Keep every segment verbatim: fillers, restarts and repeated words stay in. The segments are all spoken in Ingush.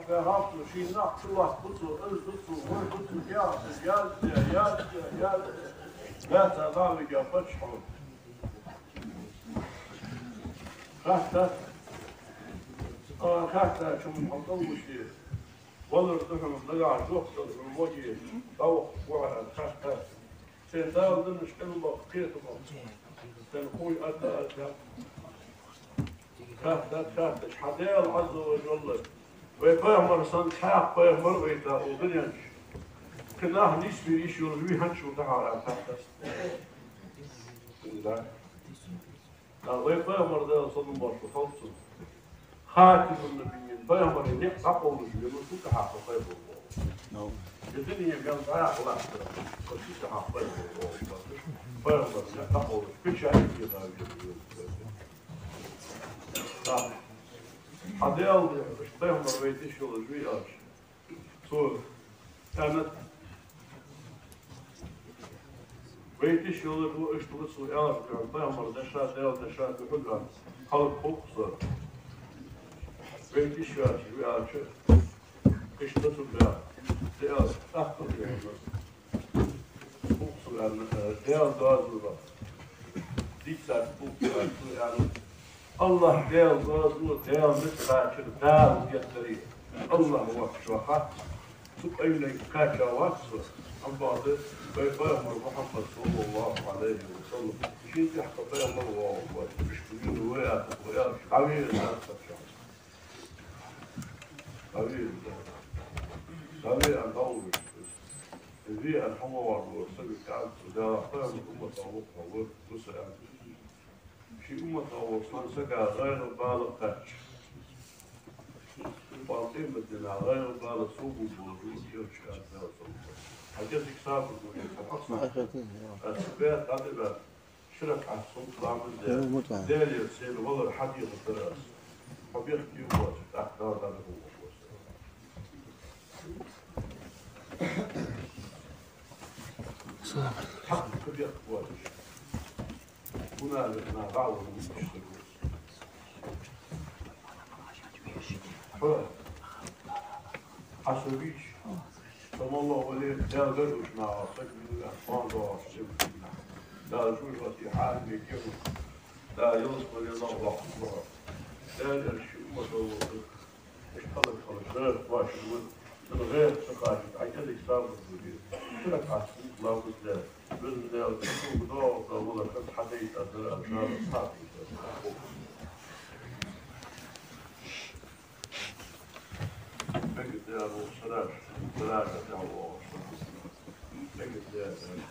Вай хьалхара ший нах чулоацаш бу цо, из ду цо, вай ду цо, яхаш, ял де, ял де, ял де. Лаьца дӀавига паччахьо. Хаьттад, а, хаьттача хьона хьо кӀалвусе, валар да хьона, нагахь жоп дала хьона моге, дӀаваха вахар хаьттад. Шоай Дала динах кӀалбаккха кхетам ба. Шоай хой атта, атта. Хаьттад, хаьттача, хьа Даьла Ӏазза ва жалла, вай пайхамар санна цхьаккха пайхамар вайта укх дунен чу, кхы нах нийсбе йиш йолаш вий хӀанз шун тӀехьа, аьнна хаьттад. Да. А вай пайхамар, Даьла салам-моаршал хилда цунна, хатимун-набиййин, пайхамарий никъ дӀакъовлаш вена, цун тӀехьа пайхамар вола. Е дуне мел дӀаяхьа латтар, цун тӀехьа пайхамар вола. Пайхамарий никъ дӀакъовлаш, печать а дена вена. Так. Хьа Даьла, пайхамар вайта йиш йолаш вий, аьлча, цо аьннад: вайта йиш йолаш ва, иштта ва цо, аьлча, пайхамара деша, Даьла деша духьал а хьалха хукху со. Вайта йиш йолаш вий, аьлча, иштта цо баьхаб. Даьла, тӀаккха а баьхаб. Букъ цо аьнна, э, Даьла доазув. Дийцад букъ цо аьнна, цо аьннад: АллахӀ Даьла доазув, Даьла низ кхачар, Дала геттара, АллахӀ воацачоа хац. Цу къайленга кхаьча вац со, амма бакъда вай пайхамар Мухьаммад, саллаллахӀу Ӏалайхи ва саллам, шийна тӀехьа пайхамар воагӀаш вац, иштта вийна ва аьнна, ва аьнна, дӀавера аьнна, цхьа чу. ДӀавера, дӀавера аьнна, дӀавугаш. Ве аьнна, хьо ма вар вар, сага кӀант, Даьла, пайхамара умматах ва хьо, ва, ва со аьнна. Ший умматах волча цхьан сага гӀайгӀа-бала кхаьчача, кхоана къематдийнахьа гӀайгӀа-бала совбувлаш вола элча, аьнна, Даьла салам-моаршал. Хьа кӀезига сабар де, хьа пакъ сабар. Аз баьхаб, дӀабаьхаб. Ши ракаӀат суннат ламаз де, Даьлагара сайна валар хьадехар дар аз. Хьо бехке воацаш, тӀаккха Дала дӀадахьа воацаш. Хьакъ ца бехке воацаш. Мунафикъ наха дӀа а вала, муьтӀаш ца гуш. Хьо, Ӏа со вийча, со моллагӀа вале а, Даьла гаргара нах, саг вийна, кхоана доагӀаш, саг вийна. Дала жожагӀате хьарам ма дийхка, Дала ялсмале нах вахкхалва. Даьлагара ший умматах вола саг, иштта хьалха-хьалха гӀайгӀа кхоачаш ва, цунна гӀайгӀа ца кхачийта, Ӏа кӀезига сабар де. Ши ракаӀат суннат ламаз де. Везан Даьла, шуга доагӀаргдола валар хӀанз хьадайта дар аз, Дала схьадайта. Мегаргда, Даьла, сараш, сараш тӀехьа воагӀаш. Мегаргда, Даьла.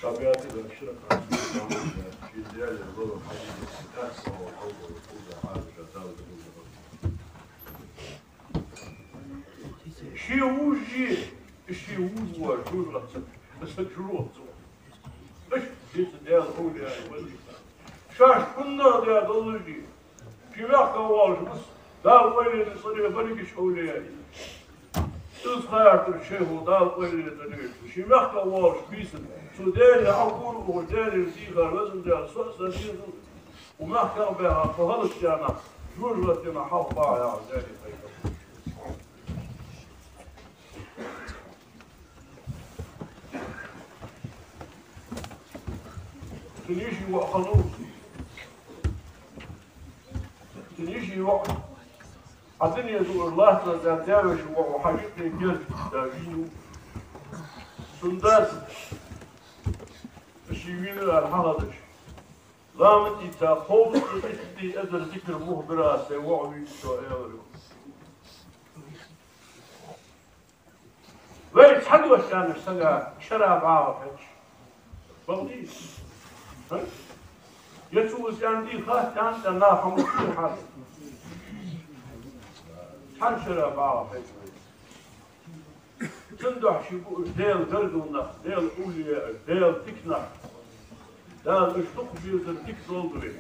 Ца беа тӀера ши ракаӀат суннат ламаз де, ший Даьлагара валар хьадайта, тӀаккха хьалдола кулга хьажа, Дала духьал. Ше вувш, ше вувш вола жожагӀатенна саг чуроттац. Иштта дийцад Даьла овлияаш вале. Шоаш хӀанз а даь долаш, ший мехка волаш ва из, Дала къойле цӀерве берригаш овлияаш. Из хаьттар шайхо, Дала къойле цӀерве. Ший мехка волаш бийсан, цу Даьлага хьакъ гур ухаш, Даьлагара дийхар, везан Даьла, со а са дезал. Укх мехках баьха тхо хӀаллакдаьннад, жожагӀатенна хьалха баха яхаш, Даьлага пайхамар. Цун йиший воӀ хиннав. Цун йиший воӀ. Ӏа дунен дуаш латтар да, даь-веший воӀ ва, хьажа тӀе герз да вийнав. Цун дас, ше вийнав аьнна хьахезача, ламаз дийца, кховзткъеи итт эзар зикар мух бир аз сай воӀ вийначоа, аьлар. Вай цхьа дош аьннача сага шера бӀаьха хьежача, бакъдий? ХӀа? Е цо из аьннадий хац, аьнна, цӀена наха хӀама ца хьажа. Цхьан шера бӀаьха хьежача вай. Цудухьа ший бу уж Даьла гаргара нах, Даьла овлияаш, Даьла дика нах. Дала уж дукха безар дика долда вай.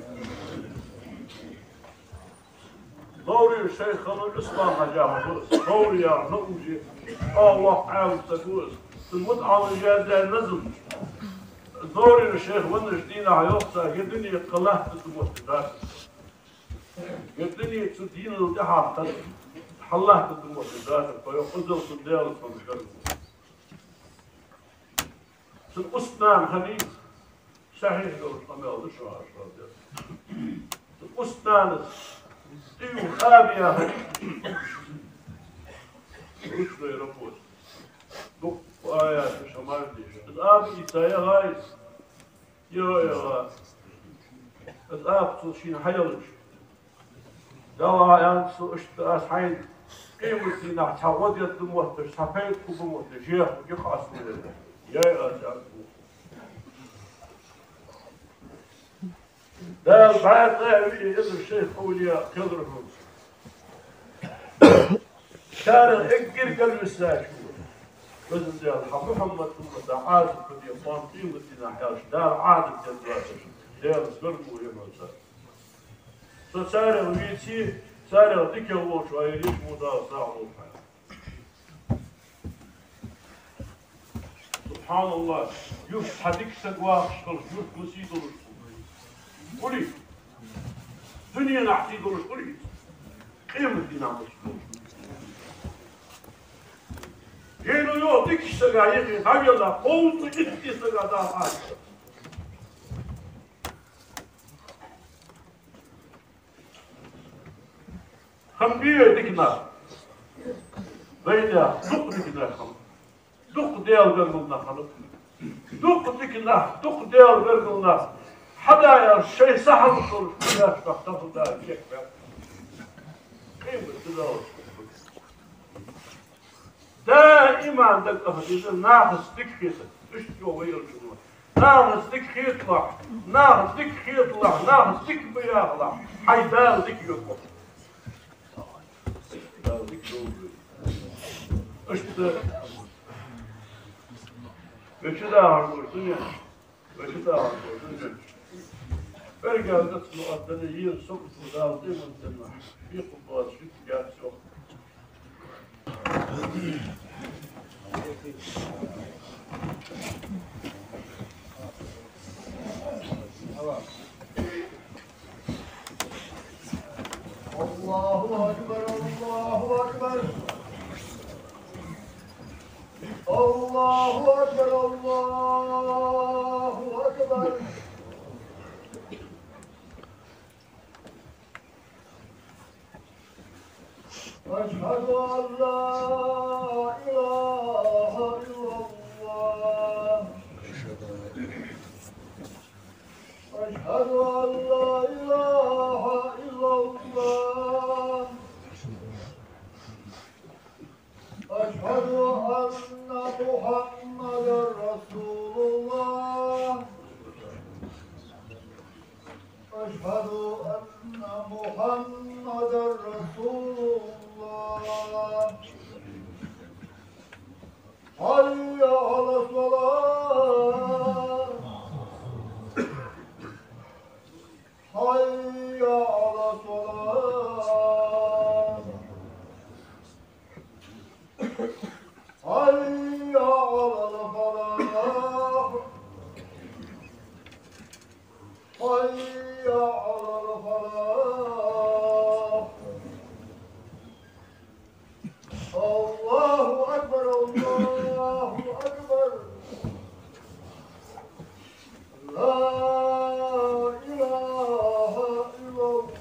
Новрин шайх хиннав Ӏусман-Хьажа, хьажа, Новрин яхаш нах ужи, чӀоагӀа воккха Ӏаьлам саг ва из. Цун мутаӀаллим яздаь назам. Новрин шайх веннача дийнахьа йоах цар: ер дуне кхы латта ца моттаргдац. Ер дуне цу динал тӀехьа хаза, Аллахӏ тӀа мо дацар, тхо йоах, узал цун Даьла цунна гаргало. Цун устнана хиннай, сахьихь йолаш къамаьл да шоана шоана дер. Цун устнанас тӀаювха аба яхар. Ручной работы. Дукха аяташ, шамар деш. Из аба ийца яхай из. Йо, йо. Из аба цо шийна хьаелча. Дала аьннад цо, иштта аз хьайна къематдийнахьа цхьа гӀо дергда мотташ, цхьа пайда хургба мотташ, жех гикъ аз хьона. Яй аз, аьннад цо. Дала бӀаь цӀа а виъ эзар шайх-овлияъ кхелар хьона. Царех эггара галвисача ва. Везан Даьла, хьа Мухьаммад уммата Ӏазап хургда кхоана къематдийнахьа аьлча, Дала Ӏазап дергдоацаш, Даьлас гаргало я хьона цар. Со царех веце, царех дикагӀа волча вай лечмо Дала сагӀа лолда хьа. СубхьаналлахӀ, юрта хьа дика саг вахаш хилча, юрт масийттаза долаш хул из. Дунен тӀа сий долаш хул из. Къематдийнахьа масийттаза долаш хул из. Жайно йоах, дикача сага юхе дӀавелла, кховзткъеи итт сага Дала Ӏазап. Хиннабий дика нах? Вай дика, дукха дика нах хиннаб. Дукха Даьла гаргара нах хиннаб. Дукха дика нах, дукха Даьла гаргара нах. Хьада аьлча, шоай са хьалхашка хьадаьча бахьан тахана Дала кхетабаьб. Къематди Дала. Даим дагахьа деза нахаца дика хетар. Иштта йоах вай элчано. Нахаца дика хеталахь, нахаца дика хеталахь, нахаца дика ма яхалахь, хьай Дала дика йоах. Дала дика йоах. Иштта вай чудахар долаш дунен. Вай чудахар долаш дунен. Берригаш дац ма отдана, еза сагото Дала тӀеман тӀема. Бийкъа боацаш, дика яц йоах. الله أكبر، الله أكبر. الله أكبر، الله أكبر. أشهد أن لا إله إلا الله. أشهد أن لا إله إلا الله. أشهد أن محمدا رسول الله. أشهد أن محمدا رسول الله. حي على الصلاة. حي على الصلاة. حي على الفلاح. حي على الفلاح. الله أكبر، الله أكبر. لا إله إلا الله.